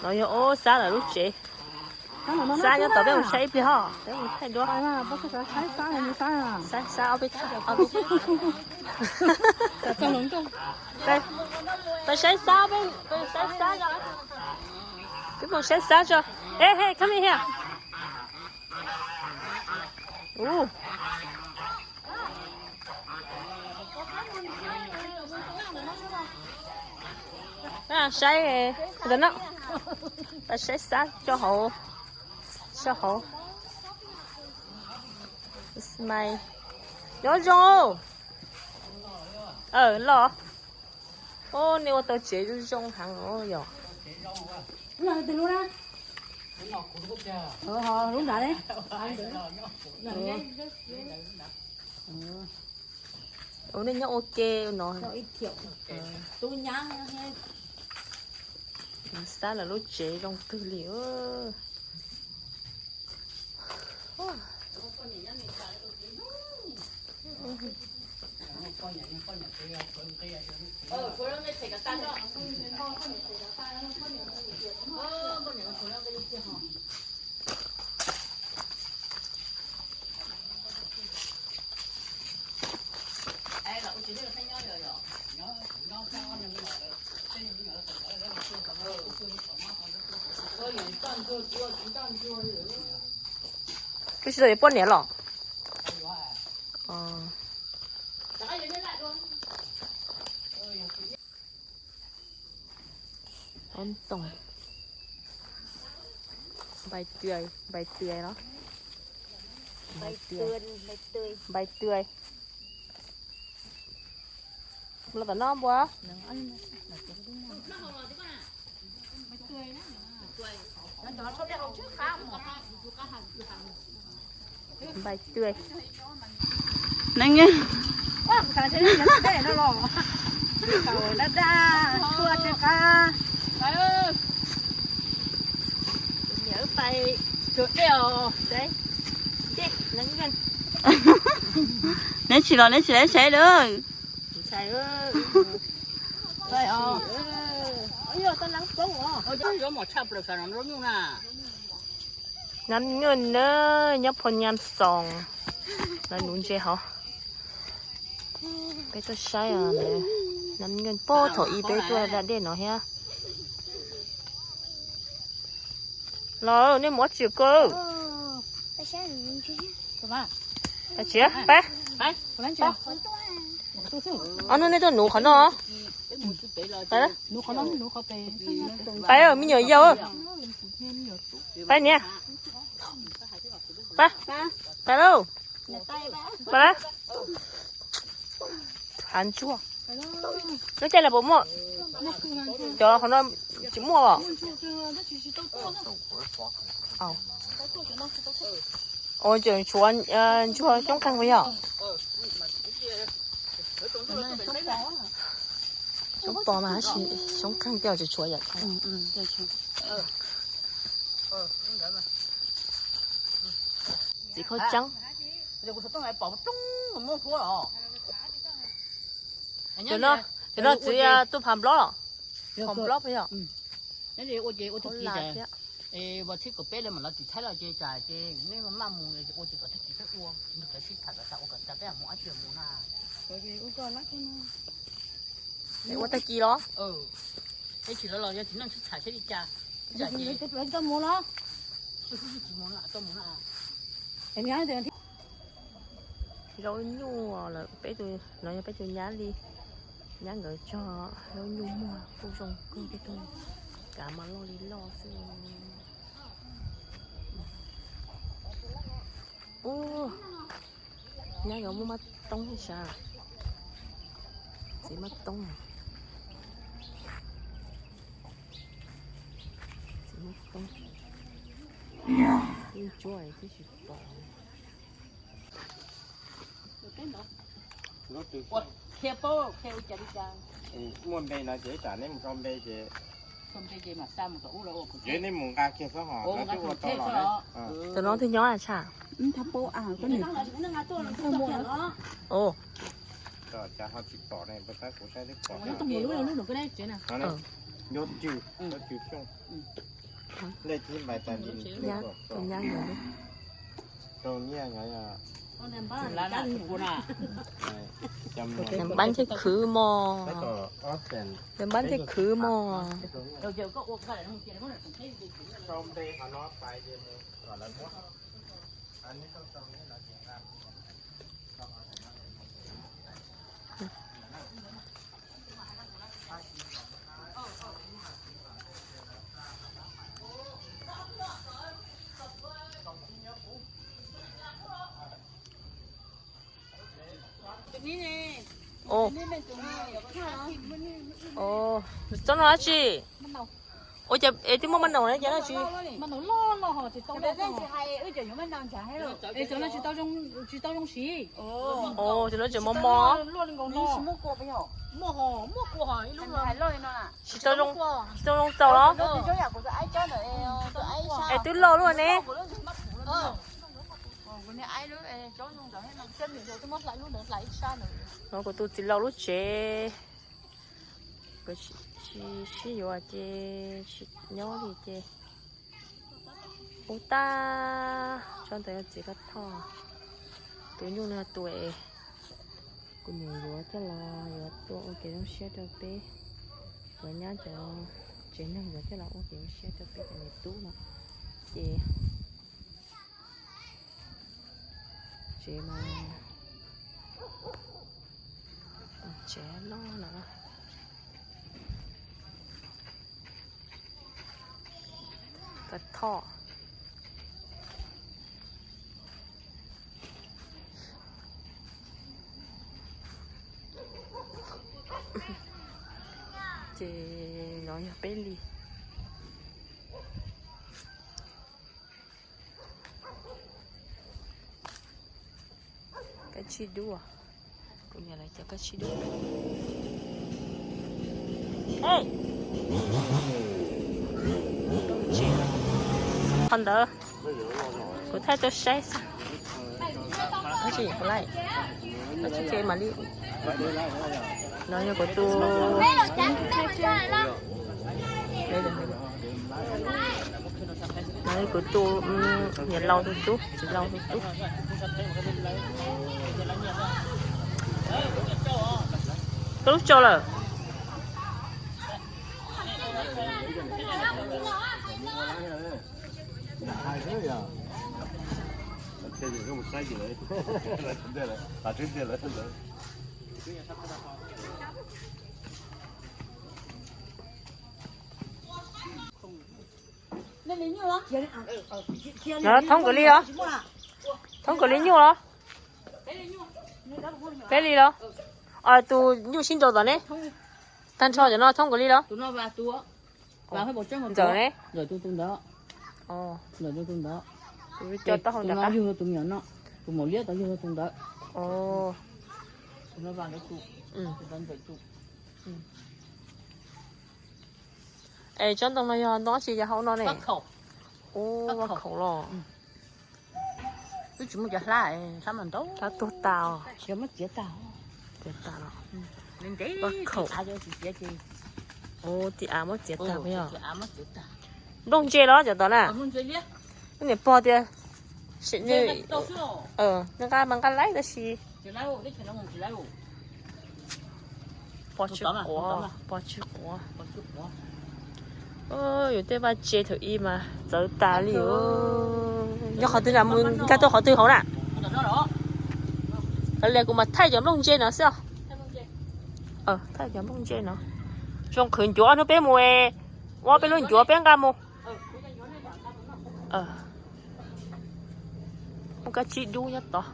No yog ub Xab lawv lub tsev. Xab nyob tod, peb mus saib ib pliag ho, peb mus thaij duab. Saib Xab ob peb, peb saib Xab, peb mus saib Xab tso. Ej, hey, come here. Saib, saib Xab tso hauv, tso hauv. Smile. Nyob zoo. Los. Ub, nej ua tau tsev zoo zoo heev os yog. Ub, nej nyob ua ke no. Xab lawv lub tsev zoo kawg li. Twb tsis tau yuav poj niam los? Ob toog. Npai tws, npai tws los? Npai tws. Los tom no npua. Npai tws. Neeg daj daj, tshua tsis qab. Niam pais tsuag dej os. Neb tsis los neb tsis lawv saib lawm. Nab Nyuj na, nyob Phoo Nyam Xoos, lawv nuv ntses hov. Peb tuaj saib Nab Nyuj puag thaum ub peb tuaj da dej no thiab. Los nej mus ua tsi ko? Tsis pab. Ob hnub nej tuaj nuv qhov no. Pab, me nyuam yaus. Pab niam. Pab, pab lauj. Pab, hav ntsuag. Lub caij no puas muaj? Cov qhov no tsis muaj os. Ua cas tshuav ntsuag xyoob qeeg puas yog? Xyoob pos mas tab sis xyoob qeeg tej tsis tshuav yom. Txiv khaub ceeb. Cov no txiv tuaj phav nplob los? Phav nplob puas yog? Ua thiab. Ua tag kis los? Zaub nyuj lawm, peb tus no yog peb tus nyab li, nyab nkawd cog zaub nyuj muag kuj zoo kawg, tej tug kav mas loj li loj xwb. Ub, nyab nkawd muaj maj toob thiab sas, txiv maj toob. Txiv maj toob, yeej tsuab twb tsis pom. Muaj npe no ces ib tsam neb mus so npe ces, ces neb mus nqa kiag xwb hos lawv twb ua tau los. Tus no twg nyob a tshaj? Cov ho tsis pom ne, tab kuv saib twb pom. Lub no, lub no, lub no, lub no. Lej thib npais tas li. Tus nyab ntawd. Rau nyiaj no yog. Npab thiaj khwv mog. Npab thiaj khwv mog. Txob no dab tsi? Ua cas es twb muaj maj naus ne, cas dab tsi? Tsis tau zoo siv. Tus no tseem mos mos. Tsis tau zoo, tsis tau zoo txaus los? Es twb loj luaj ne. No kuv tus txiv laus lub tsev, kuv tsis sib yuav ces tsis nyob li ces ub tag. Tsob ntawd yog txiv Kab Thoj, tus nyuj no tus es kuv niam yuav coj los yuav tuaj ua kev zoo siab rau peb, yuav nyab cov tsev neeg yuav coj los ua kev zoo siab rau peb cov niam tub no ces tsev mas tsev loj no. Kab Thoj. Ces no yog peb li. Kab tsib dub, kuv niam lawv cov kab tsib dub. Qhov ntawd kuv thaij tuaj saib xwb. Kab tsib dub, kab tsib dub mam li. No yog kuv tus, no yog kuv tus niam laus tus tub, txiv laus tus tub. Koj lub tsau lawm. No thoob kwv li los? Thoob kwv li nyuj los? Peb li los? Tus nyuj sib nraus tom ne? Tag nrho cov no thoob kwv li los? Ntxawm ne? Tus no yug tus me nyuam no, tus maum liab tod yug tus ntawd. Es tsob ntoo no yog ntoo dab tsi cov hauv no ne? Ua vaj khaum los? Twb tsis muaj cov hlab, hlab mas ntau. Hlab tuag tas os. Txiav tas. Vaj khaum. Ua tim av muab txiav tas puas yog? Nplooj ntse los cov tod na? Niam pog tias nws nqa mas nqa laib tab sis pos tsis quav, pos tsis quav. Yus tej vaj tse thaum ub mas txawv tas li. Yog qhov twg na, mus nkag tuaj qhov twg hauv na? Li kuv mas thaij cov nplooj ntse no xwb. Thaij cov nplooj ntse no. Zoo qhwv ncuav hnub peb mus, ua peb lub ncuav peb nqa mus. Muaj kab tsib dub nyob tod.